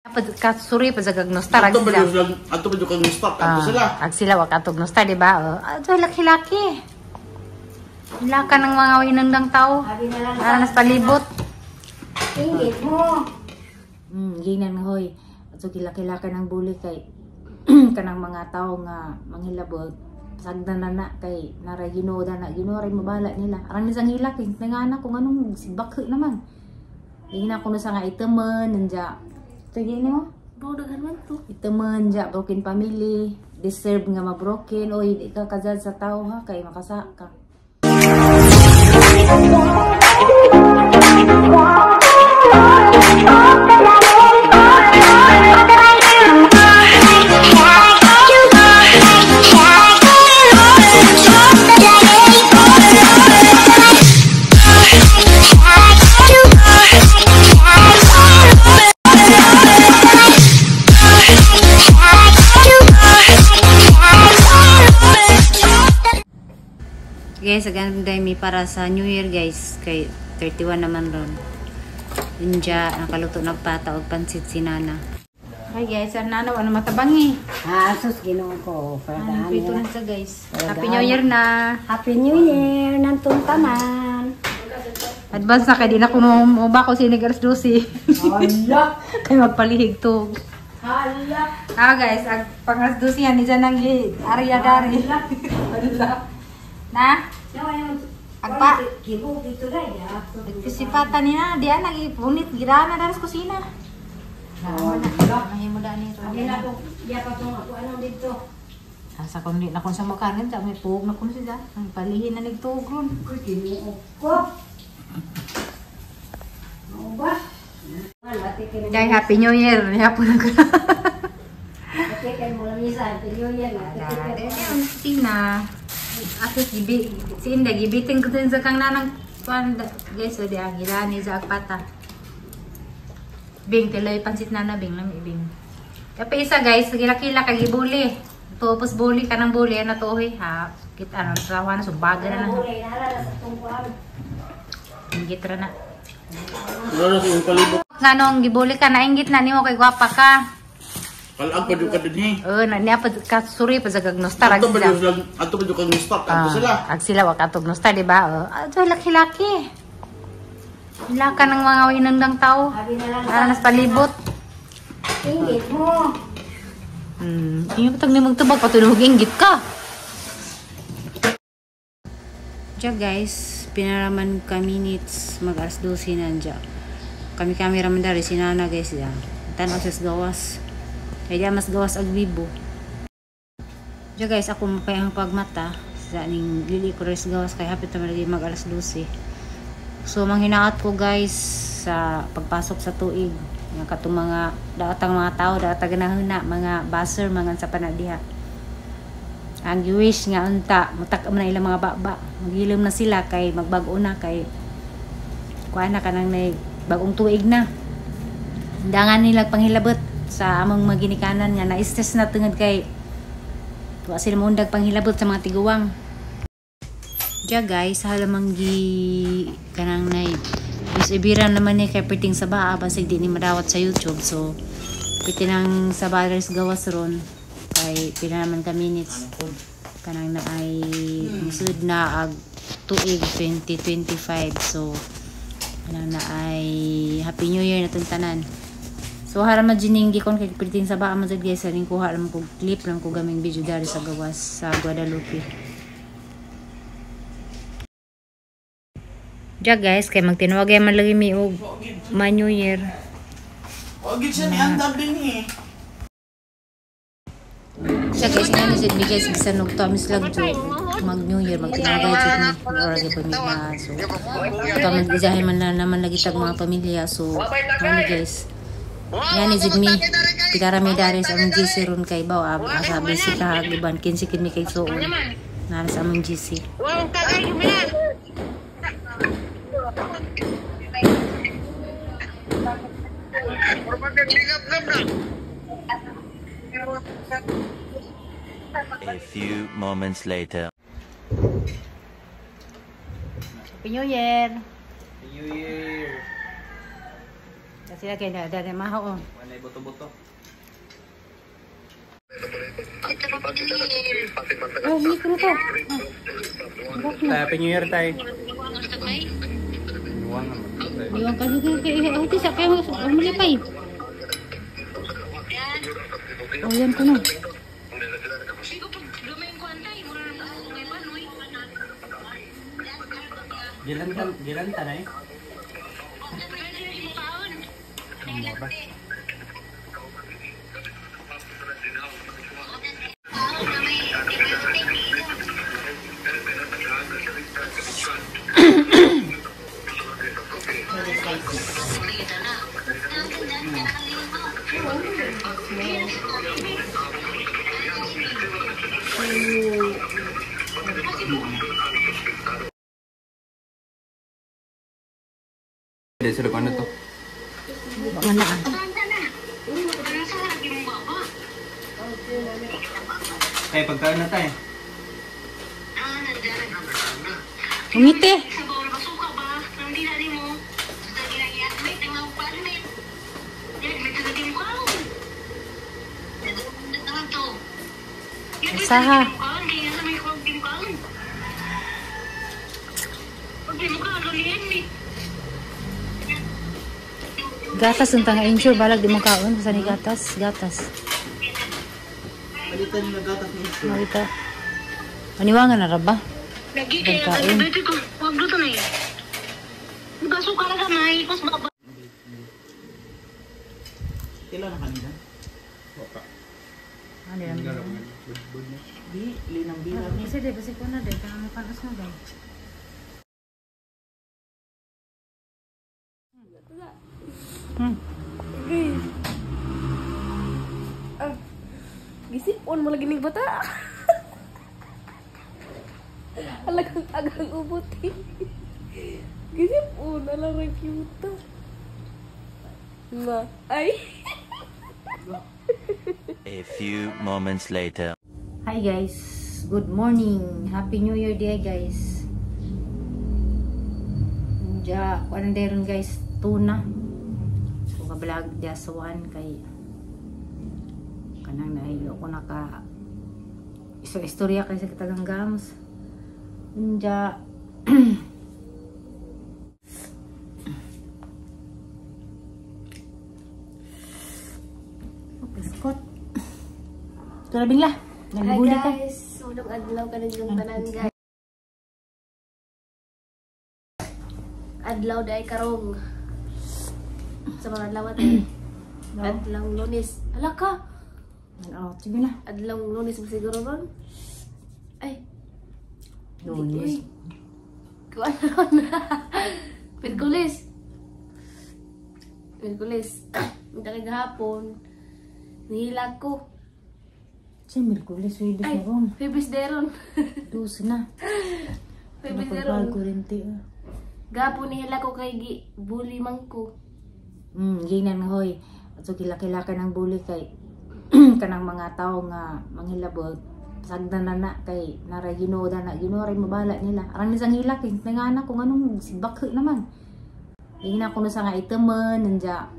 Kasuri pa sa gagnostar Ato ba yung ato ba yung kag ato sila. Ag sila wa katog nostar, di ba? Oh, ato laki-laki. Laka ng mga inundang tao. Para nas palibot. Ingit mo. Ginan hoy. Ato kilaki-laki ng buli kay kanang mga tao nga manghilabot. Sagdan na na kay naray Ginoo na Ginoo ray mabala nila. Aran ni sang hilak kay nangana kung anong sibak naman. Gina kuno sa nga itemen nanja. Ito mo? Bro, daghan man to. Itemen ja broken family, deserve nga ma-broken oy di ka kazad sa tao ha kay makasa ka. Guys, again mi para sa New Year guys, kay 31 naman ron. Inja, nakaluto nagpata og pansit si Nana. Hi guys, ang Nana wala matabangi. Ah, sus Ginoo ko. Ano prito na siya guys. Happy New Year na. Happy New Year nantong tanan. Advance na kay di na kuno mo ba ko sinig alas 12. Hala. Kay magpalihig to. Hala. Ah guys, ag pang alas 12 yan ni nang area dari. Hala. Na? Agpa. Nagpisipatan niya, diyan nagipunit girana dara sa kusina. Mahimo da ni ro. Asa kon di na kon sa makarin ta may tuog na kon siya. Ang palihin na nagtuog ron. Day, Happy New Year. Hapon na ko. Kusina. Ato gibi si Inda gibitin ko din sa kang nanang kuan guys, so di ang gilani sa agpata. Bing tuloy pansit nana bing lami bing. Kape isa guys, gilakila kay gibuli. Tupos buli kanang buli ana to ha. Kita ano sawa na sumbaga na na. Inggit ra na. Nganong gibuli ka nainggit na nimo kay gwapa ka. Kalag pa ka dinhi. Oh, na niya pa kasuri pa sa gagnostar ato ba yung ato ba yung kag ato sila. Ag sila wa katog nostar, di ba? Oh, ato laki-laki. Laka ng mga inundang tao. Para nas palibot. Inggit mo. Inyo patag ni magtubag patulog inggit ka. Diya guys, pinaraman ka minutes mag alas 12 na diya. Kami cameraman dari si Nana guys diya. Tan-aw sa gawas. Kaya mas gawas ag bibo. Diya guys, ako mapay ang pagmata sa ning lili ko res gawas kay hapit naman lagi mag alas 12. So manghinaat ko guys sa pagpasok sa tuig nga katong mga daotang mga tao daotang ganahuna mga baser mga sa panadiha. Ang wish nga unta mutak man na ilang mga baba, maghilom na sila kay magbag-o na kay kuan na kanang nay bagong tuig na. Dangan nila panghilabot sa among maginikanan nga na-stress na tungod kay wa sila moundag panghilabot sa mga tiguang. Diya guys, halamang gi kanang nay isibiran naman ni kay perting sa baa basig di ni madawat sa YouTube. So piti nang sa bares gawas ron kay pila naman ka minutes kanang na ay musud na ag tuig 2025. So kanang na ay Happy New Year na tanan. So hara man jud gikon kay perting sa baa man jud guys, ning kuha lang ko clip lang ko gaming video dari sa gawas sa Guadalupe. Diya guys, kay magtinuwag man lagi mi og ma New Year. Wag siya ni andam din eh. Siya guys, nga ni jud mi guys bisan og to lag jud mag New Year magtinuwag jud mi ora gyud mi na. So to man bisahin man na naman lagi tag mga pamilya. So mani guys. Yan ni jud mi pila mi dari sa among GC ron kay baw asa busy ka iban 15 kid mi kay suon. Nara sa among GC. A few moments later. Happy New Year. Happy New Year. Kasi kay na dada maho. Wala buto-buto. Oh, mikro to. Happy New Year tayo. Iwan ka dito kay ati sa kayo mulipay. Oh, yan ko na. Gilanta na eh. Sila ano to? Wala. Ay, pagkain na tayo. Umite. Saha. Gatas unta nga insure balag di mo kaon sa ni gatas, gatas. Palitan nila gatas ni insure. Marita. Aniwangan na ra ba? Pagkain. Kailan na kanina? Waka. Ano yan? Di, linang bilang ni. Kasi di, basi ko na di. Kaya may panos na di. Gisipon mo lagi ning bata. Alagang agang ubuti. Gisipon, alang rin cute. Ma, ay. A few moments later. Hi guys, good morning. Happy New Year day guys. Ja, walang deron guys, tuna. So ka-vlog dia sa one kay kanang nahiyo ko naka iso istorya kay sa kitagang gams. Ja Biskot. Tulabing lah. Hi guys, unang adlaw ka ninyong tanan guys. Adlaw dai karong. Sa mga adlaw ate. Adlaw Lunes. Ala ka. Oh, sige na. Adlaw Lunes mo siguro ron. Ay. Lunes. Kuan ron. Merkulis. Merkulis. Unta kay gahapon. Nihilak ko. Sa Merkulis, Huwebes na ron. Huwebes deron. Dos na. Huwebes deron. Kurente. Gahapon nihilak ko kay gi bully man ko. Ginan hoy. So kilakilaka ng bully kay kanang mga tao nga manghilabot. Sagdan na na kay naray Ginoo na Ginoo ray mabala nila. Arang nisang hilak kay nangana kung anong sibak naman. Ginan kuno sa nga itemen nanja.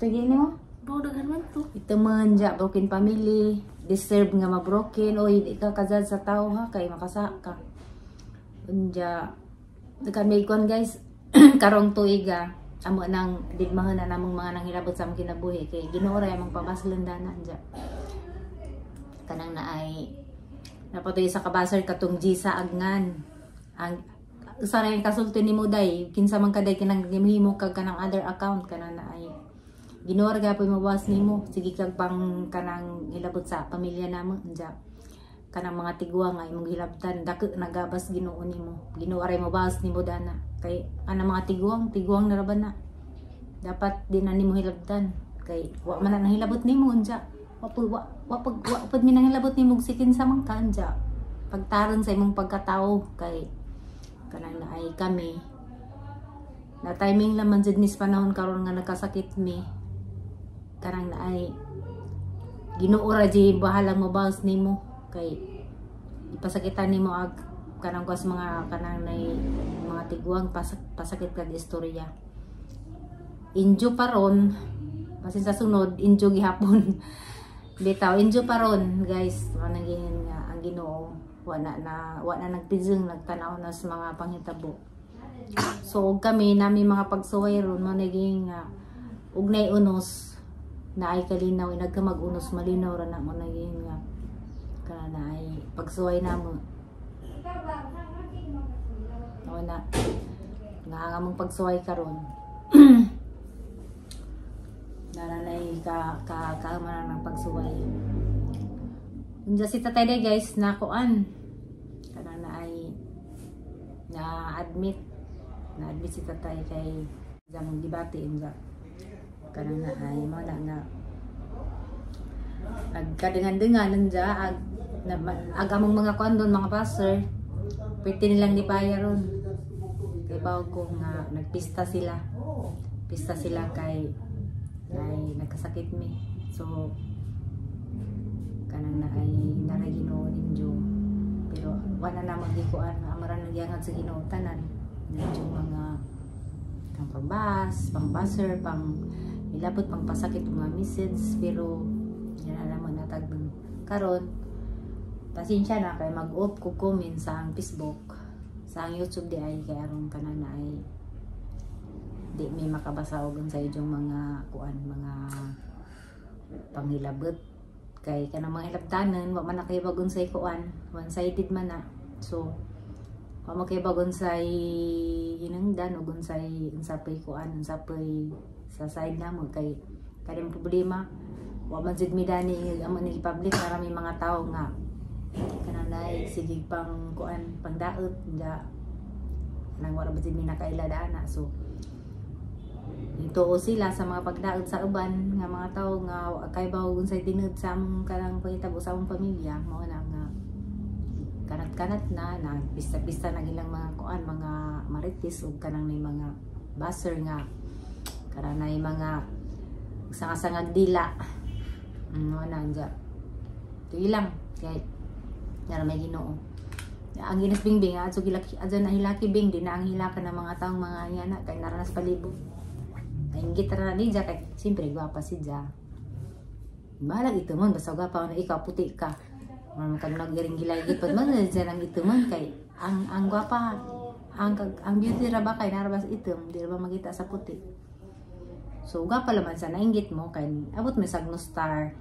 Sige nimo. Bro, daghan man to. Itemen ja broken family. Deserve nga ma-broken. Oy, di ka kazad sa tao ha, kay makasa ka. Unja, daghan may kuan guys, karong tuig amo nang digmahan na namong mga nanghilabot sa among kinabuhi kay Ginoo ra among pabaslan dana unja. Kanang naay napatuyo sa kabasar katong Gisa Agnan. Ang usa ra yung kasulti nimo day, kinsa man kaday kinang gimhimo kag kanang other account kanang naay Ginoo ra gyapon mabawas nimo, sige kag pang kanang hilabot sa pamilya namo unja. Kanang mga tigwa nga imong hilabtan dako nagabas Ginoo nimo. Ginoo ra mabawas nimo dana kay kanang mga tiguang, tiguang na ra ba na. Dapat di na nimo hilabtan kay wa man na nahilabot nimo unja. Wa pud mi nahilabot nimo sikin sa man ka unja. Pagtaron sa imong pagkatao kay kanang naay kami. Na timing laman jud mis panahon karon nga nagkasakit mi. Kanang naay Ginoo ra jud bahalang mobawas nimo kay ipasakitan nimo ag kanang kas mga kanang nay mga tiguang pasakit kag istorya. Injo pa ron. Basin sa sunod, injo gihapon. Bitaw, injo pa ron, guys. Manang giingon nga ang Ginoo wa na wa na nagpizing, nagtanaw na sa mga panghitabo. So og kami nami mga pagsuway ron, mo naging nga og nay unos na ay kalinaw, inag ka mag-unos, malinaw ra na mo naging nga kana na ay pagsuway namo. O na nga ang among pagsuway karon naranay ka ka ka man ng pagsuway. Unja si tatay day, guys, na kuan kana na ay na admit na admit si tatay kay jang gibati. Unja kana na ay mo na nga agkadengan-dengan unja ag na, ag among mga kuan doon, mga pastor, pwede nilang lipaya ron kay bawo ko nga nagpista sila, pista sila kay ay nagkasakit mi. So kanang na ay naray Ginoo ninyo, pero wala na magikuan, amaran nagyangat sa Ginoo tanan ninyo, mga pang pambas, pang baser, pang ilabot, pang pasakit mga message, pero yan alam mo natag karon. Pasensya na kay mag-off ko comment sa ang Facebook, sa ang YouTube di ay kay aron kanan na ay di may makabasa og sa inyong mga kuan, mga panghilabot, kay kanang mga hilabtanan wa man na kay bagon sa kuan, one sided man na. So wa man kay bagon sa hinungdan ug unsay unsa pay kuan, unsa pay sa side namo, kay kanang problema wa man jud mi dani amo ni public. Marami mga tao nga kanang naay sige pang kuan, pangdaot ja, nang wala ba jud mi nakaila dana. So ituo sila sa mga pagdaot sa uban nga mga tao nga kay bawo unsay tinud sa among kanang pangitabo sa among pamilya. Mao na nga kanat-kanat na nagpista-pista na ilang mga kuan, mga marites ug kanang nay mga baser nga kanang nay mga sanga-sangag dila. Mao na anja tuyo lang kay nga may Ginoo ang ginas bingbing adto gilaki adto na hilaki bing di na ang hilakan ng mga taong mga yana kay naranas palibot. Nainggit ra ni Ja kay siyempre gwapa si Ja. Balag ito man basta gwapa na ikaw, puti ka. Man kag naggiring gilay gipod man siya nang ito man kay ang gwapa, ang beauty ra ba kay narabas itom, di ra ba makita sa puti. So gwapa laman sa nainggit mo kay abot may sagno star.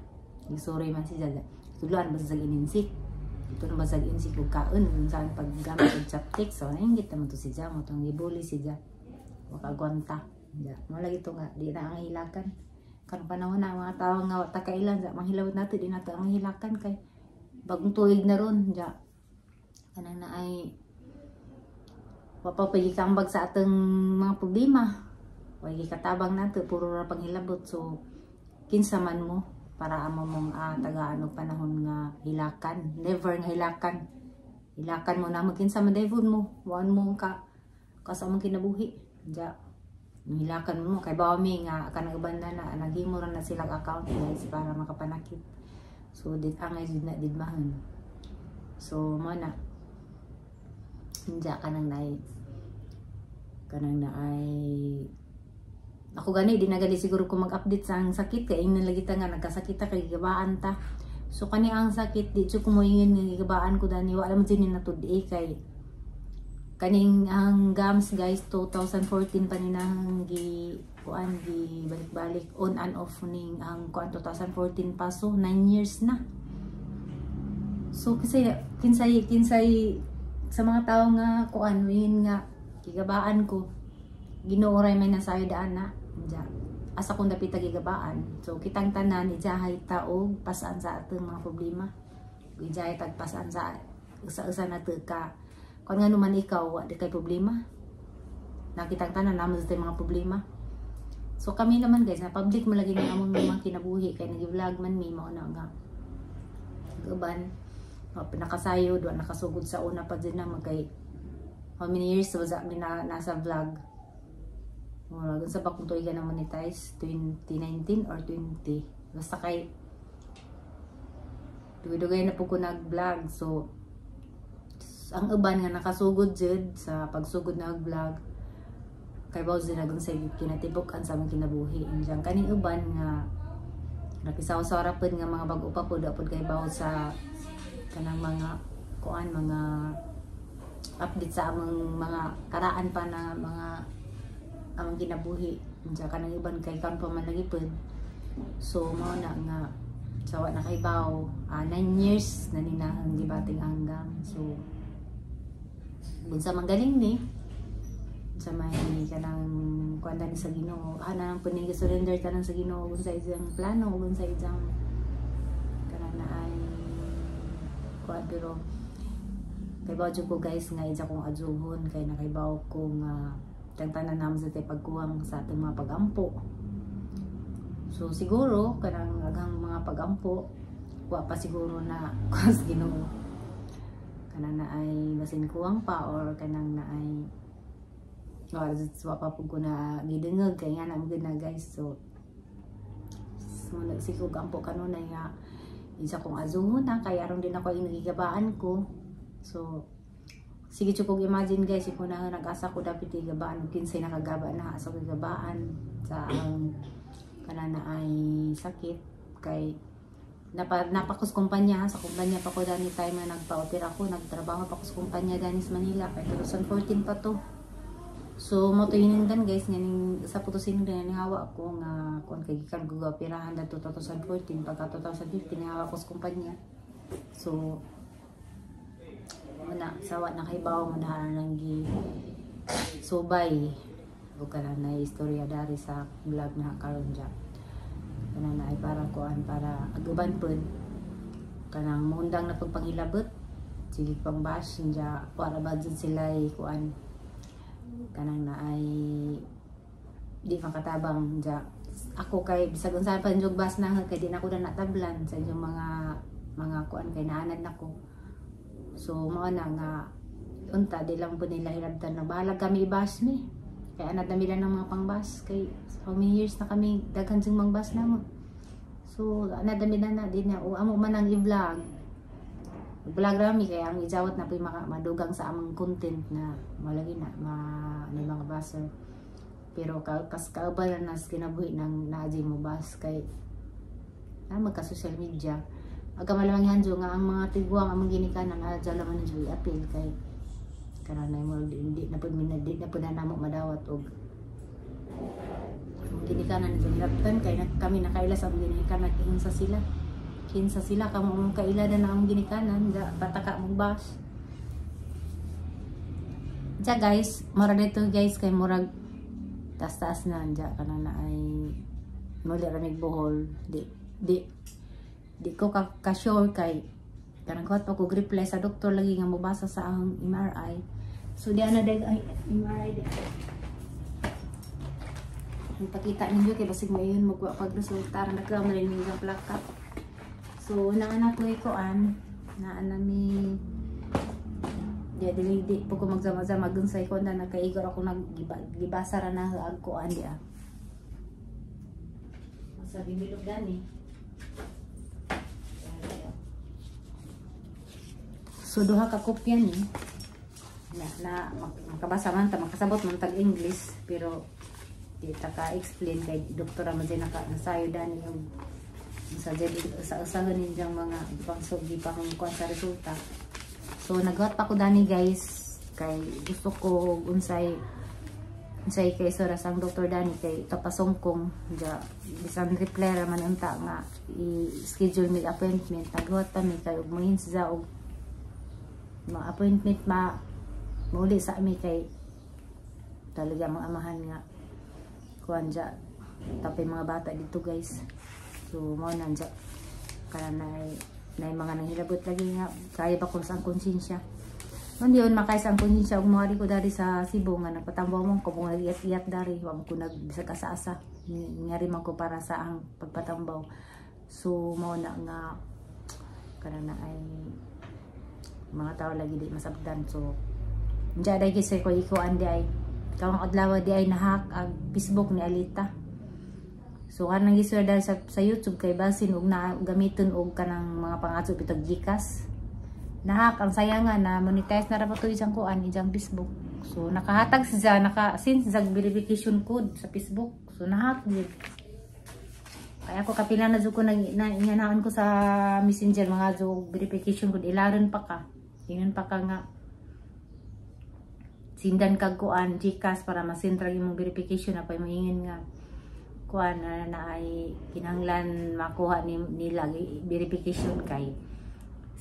Sorry man si Ja. Tuluan ba sa ininsik? Ito na ba sa insik ug kaon kung saan paggamit og chopstick. So nainggit naman to si Ja, mo tong gibuli si Ja. Wa kagwanta. Ja, mo lagi to nga di na ang hilakan. Karon panahon na ang mga tao nga wa ta kailan sa manghilawot nato, di nato ang hilakan kay bagong tuig na ron ja. Kanang na ay wa pa pagikambag sa atong mga problema. Wa gikatabang nato, puro ra panghilabot. So kinsa man mo para amo mong tagaan og panahon nga hilakan, never nga hilakan. Hilakan mo na magkinsa man dayvon mo, wan mo ka sa among kinabuhi. Ja. Hilakan mo kay bawo mi nga kanang uban na na naghimo ra na silang account, guys, para makapanakit. So dit angay jud na didmahon. So mo na hinja kanang naay ako gani di na gali siguro ko mag-update sa ang sakit kay ingnan lagi ta nga nagkasakit ta kay gibaan ta. So kani ang sakit di jud ko moingon nga gibaan ko dani, wala man jud ni natud-i kay kaning ang gums, guys, 2014 pa ni nang gi kuan, gi balik-balik, on and off ning ang kuan 2014 pa, so 9 years na. So kasi kinsay kinsay sa mga tao nga kuan yun nga gigabaan ko, Ginoo ray may nasayo daan na ja asa kung dapit gigabaan. So kitang tanan ijahay ta og pasaan sa atong mga problema, ijahay tag pasaan sa usa-usa na ka kung nga naman ikaw wa di kay problema. Nakitang tanan namo sa mga problema. So kami naman, guys, na public mo lagi ng among mga kinabuhi kay nag-vlog man mi. Mao na nga uban nakasayod, wa nakasugod sa una pa din na magkay how many years was mi na nasa vlog. Murag sa ba kung tuigan na monetize 2019 or 20, basta kay dugay-dugay na po ko nag-vlog. So ang uban nga nakasugod jud sa pagsugod na og vlog Kay bawo sila kung sa kinatibuk-an sa among kinabuhi. Diyan kaning uban nga nakisaw-saw ra pud nga mga bag-o pa pud, wa pud kay bawo sa kanang mga kuan, mga update sa among mga karaan pa na mga among kinabuhi. Diyan kanang uban kay kan pa man lagi pud. So mao na nga sawa na kay bawo, 9 years na ni na ang gibating hanggang. So bunsa man galing ni sa may kanang kuan ni sa Ginoo, ana ang puning surrender tanan sa Ginoo kung sa isang plano, kung sa isang kanang na ay kuan. Pero kay bawo ko, guys, nga isa kong adzuhon kay nakaibaw ko nga tanan naman sa tay pagkuwang sa atong mga pagampo. So siguro kanang agang mga pagampo wa pa siguro na kuan sa Ginoo, kanang na ay basin kuwang pa or kanang na ay wa pa pud ko na gidungog kay nga na mo na, guys. So muna sikog ampo kanunay nga isa kong azuhon na kay aron din ako ang nagigabaan ko. So sige jud kog imagine, guys, kung na nag-asa ko dapat igabaan ug kinsay nakagaba na asa ko gabaan sa ang kana na ay sakit kay napakos kumpanya, sa kumpanya pa ko dani time na nagpa-opera ko, nagtrabaho pa ko sa kumpanya dani sa Manila kay 2014 pa to. So mo to hinungdan, guys, nga ning sa puto sinungdan ni hawa ko nga kuan kay gikan ko operahan dadto 2014, pagka 2015 hawa ko sa kumpanya. So muna sawa na kay bawo mo na nang gi subay ug kana na istorya dari sa vlog na karon ja. Kana na ay para kuan, para aguban pud kanang muundang na pagpangilabot, sige pang bash ja, para ba jud sila ay kuan kanang na ay di makatabang ja. Ako kay bisag unsa pa jud bas na kay di na ko na natablan sa inyong mga kuan kay naanad nako. So mao na nga unta di lang po nila hilabtan na bahalag kami i-bash mi kay anad na mila ng mga pang-bash kay how many years na kami daghan sing mang-bash na mo. So anad na mila na di na o amo man ang i-vlog vlog rami kay ang ijawat na po yung madugang sa among content na malagi na ma ano yung mga basher. Pero kas kauban na nas kinabuhi ng naadji mo bas kay na magka social media aga malamang hanjo nga ang mga tiguang among ginikanan adya laman ng joy appeal kay kanang mo di na pud di na pud na namo madawat og among ginikanan sa hilabtan kay na, kami nakaila sa among ginikanan. Kinsa sila, kinsa sila kamo among kaila na among ginikanan da pataka mong bas ja, guys. Mura dito, guys, kay murag taas-taas na dya kana na ay muli ramig buhol. Di ko ka sure kay kanang kuhat pa ko reply sa doktor lagi nga mobasa sa ang MRI. So di ana dag ay MRI di ang pakita ninyo kay basig mayon magwa pag resulta ra nagka man rin isang plaka. So naana ko ikuan naa mi di dili di po ko magsama-sama gun sa ikuan na nakaigor ako naggibasa ra na ag kuan di ah masabi bilog gani. So duha ka kopya ni na makabasa man ta, makasabot man tag English, pero di ta ka explain kay doktora man din naka nasayo dani yung sa sa usahon ninyang mga pang pang kuan sa resulta. So nagwat pa ko dani, guys, kay gusto ko unsay unsay kay sura sang doktor dani kay kapasongkong ja bisan reply ra man unta nga i-schedule mi appointment. Nagwat ta mi kay ug muhin sa og mga appointment ma muli sa ami kay talaga mga amahan nga kuan ja tapay mga bata dito, guys. So mao na dya kana na mga nanghilabot lagi nga kaya ba kung sa ang konsensya. Hindi yun makaya sa ang konsensya ug moari ko dari sa Cebu nga nagpatambaw mo ko kung nag-iyat-iyat dari wa mo ko nag bisag asa-asa ngari man ko para sa ang pagpatambaw. So mao na nga kana na ay mga tao lagi di masabdan. So diya day kisay ko ikuan di ay karong adlaw di ay nahack ang Facebook ni Alita. So kanang giswer dahil sa YouTube kay basin og na gamiton og kanang mga pangatso bitog GCash. Nahack ang sayang nga na monetize na ra pa to isang kuan ijang Facebook. So nakahatag siya, naka since sa verification code sa Facebook. So nahack gyud. Kaya ako kapila na jud ko nag na, inganaon ko sa Messenger mga jud verification code, ilaron pa ka. Ingon pa ka nga sindan kag kuan GCash para masend ra imong verification na pa moingon nga kuan na, na ay kinahanglan makuha ni, nila verification kay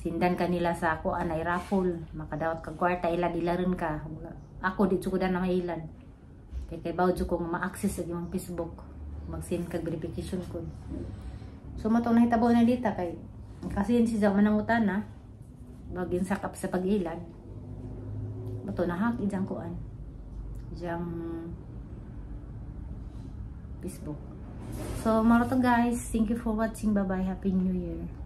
sindan ka nila sa kuan ay raffle, makadawat kag kwarta, ilad ilaron ka. Ako di jud ko na mailad kay bawo jud ko nga ma-access sa imong Facebook mag-send kag verification code. So matong nahitabo na dita kay kasi si Jack manangutan na bagin sakap sa pag-ilad bato na hack ijang kuan ijang Facebook. So mao to, guys. Thank you for watching. Bye bye. Happy New Year.